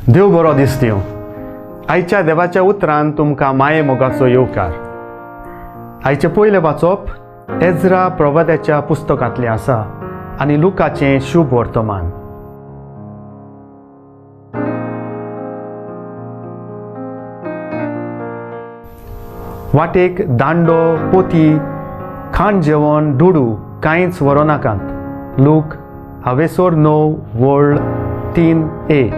देव बरो दीस दिवं. आयच्या देवाच्या उतरान तुमकां माये मोगाचो येवकार. आयचें पयलें वाचप एज्रा प्रवाद्याच्या पुस्तकांतलें आसा आनी लुकाचें शुभ वर्तमान. वाटेक दांडो, पोती, खाण जेवण, दुडू कांयच व्हरूं नाकात. लूक हावेसोर 9 वळ 3 ए.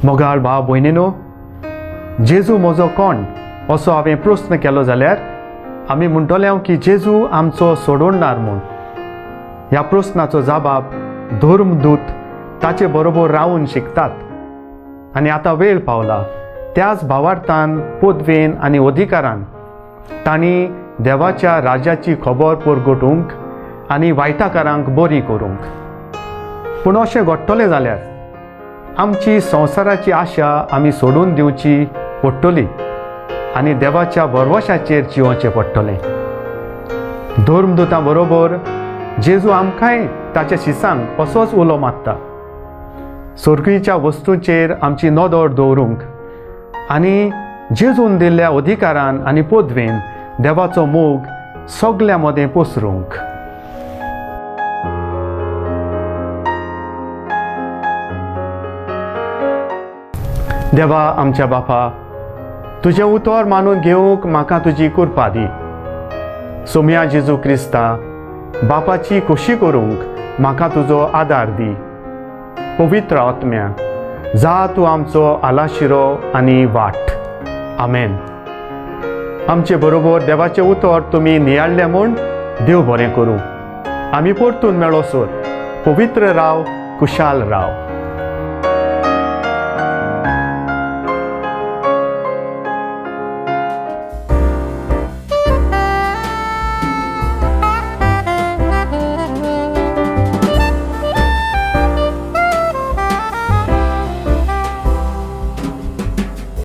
मोगाळ भाव भयणीनो, जेजू म्हजो कोण असो हांवें प्रस्न केलो जाल्यार आमी म्हणटले हांव की जेजू आमचो सोडवणार म्हूण. ह्या प्रस्नाचो जबाब धर्मदूत ताचे बरोबर रावून शिकतात आनी आतां वेळ पावला त्याच भावार्थान, पदवेन आनी अधिकारान तांणी देवाच्या राज्याची खबर परगटूंक आनी वायटाकारांक बरी करूंक. पूण अशें घडटलें जाल्यार आमची संवसाराची आशा आमी सोडून दिवची पडटली आनी देवाच्या भरवशाचेर जिवोवचें पडटलें. धर्मदुतां बरोबर जेजू आमकांय ताच्या शिसांक असोच उलो मारता, स्वर्गीच्या वस्तूंचेर आमची नदर दवरूंक आनी जेजून दिल्ल्या अधिकारान आनी पदवेन देवाचो मोग सगल्या मदें पसरूंक. देवा आमच्या बापा, तुजें उतर मानून घेवंक म्हाका तुजी कृपा दी. सोम्या जेजू क्रिस्ता, बापाची खोशी करूंक म्हाका तुजो आदार दी. पवित्र आत्म्या, जा तूं आमचो आलाशिरो आनी वाट. आमेन. आमचे बरोबर देवाचें उतर तुमी नियाळ्ळें म्हूण देव बरें करूं. आमी परतून मेळोसर पवित्र राव, कुशाल राव.